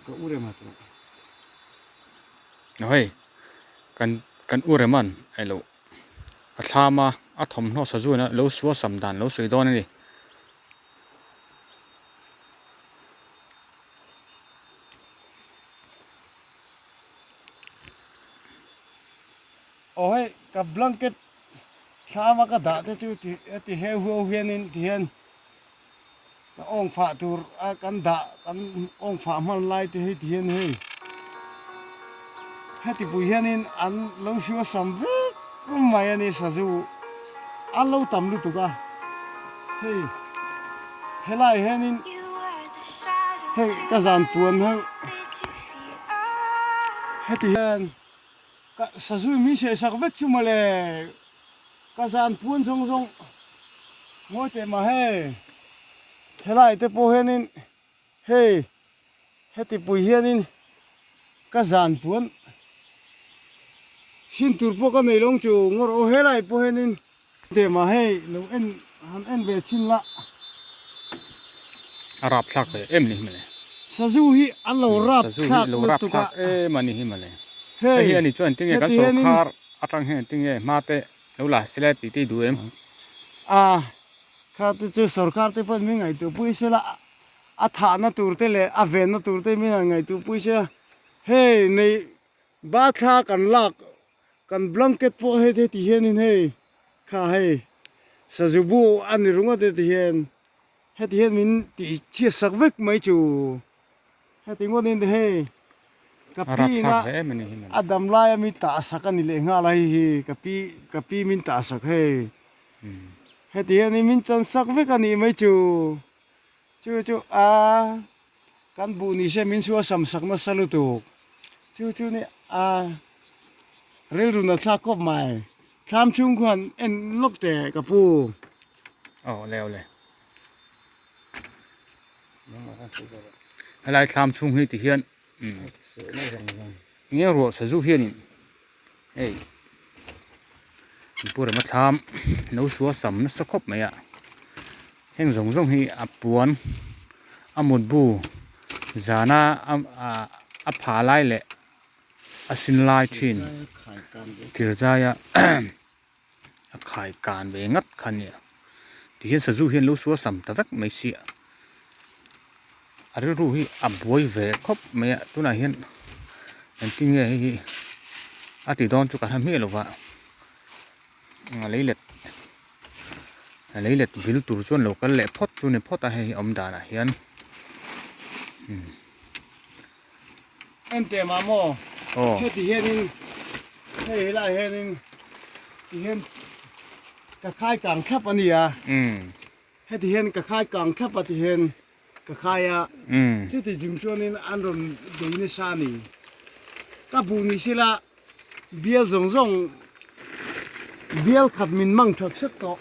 Ka u rem a tawh. Aw hei kan kan u rema'n elo a thlam a a thawmhnaw sazuan a lo sual sam dan lo sawi dawn a ni. Aw hei ka blanket thlam a ka dah te chu ti ti heu huau hianin ti hian Ka awng fah tur a kan dah kan awng fah hman lai te hei ti hian hei heti pui hianin an lo hriu sam vek mai a ni sazu an lo tam lutuk a hei helai hianin hei ka zan puan ho heti hian ka sazu min seh sak vek chu mawle. Ka zan puan zawng zawng ngawi teh mah hei helai te pawh hianin hei heti pui hianin ka zan puan sin tur pawh ka nei lawng chu ngawr aw helai pawh hianin teh mah hei lo en han en ve chhin la. A rap thlak ve em ni hi mawle. Sazu hi an lo rap thlak lutuk a. Em a ni hi mawle. Hei hi a ni chuan tinge kan sawrkhar Atang hian engtin nge hma te lo la sela tih te i duh em? A, kha te chu sorkar te pawhin min ngaihtuahpui sela, a thahna tur te leh a venna tur te min han ngaihtuahpui sela, hei nei ba thla kan lak kan blanket pawh hei te ti hianin hei kha hei sazu bu a ni ringawt e ti hian heti hian min tih chhiat sak vek mai chu. Heti ngawtin hei ka pi ina a dam laia mi tah sak a ni leh nghal a hei hi ka pi ka pi min tah sak hei heti hian min chan sak vek a nih mai chu chu chu a kan buh ni se min sual sam sak nasa lutuk chu chu ni a rilru na thlak khawp mai thlam chhung khuan en lawk teh ka pu. Aw le aw le. Helai thlam chhung hi ti hian enge ruah sazu hianin hei pu rema thlam lo sua sam nasa khawp mai a heng zawng zawng hi a puan a mutbu zana a pha lai leh a sin lai thin thirzaia a khai kan ve ngat kha nia tihian sazu hian lo sual sam ta vek mai sia a rilru hi a buai ve khawp mai a tunah hian engtin nge hei hi a ti dawn chu ka hre hmiah lo va a lei let a lei let vil tur chuan lo kal leh phawt chu ni phawt a hei hi awm danah hian umm. En teh mah maw? Heti hianin hei helaiah hianin ti hian ka khai kang thlap a ni a. Heti hian ka khai kang thlap a ti hian ka khai a. Chuti chung chuanin an rawn bei nasa a ni. Ka buh ni sela bial zawng zawng bial khat min mang that hrep tawh.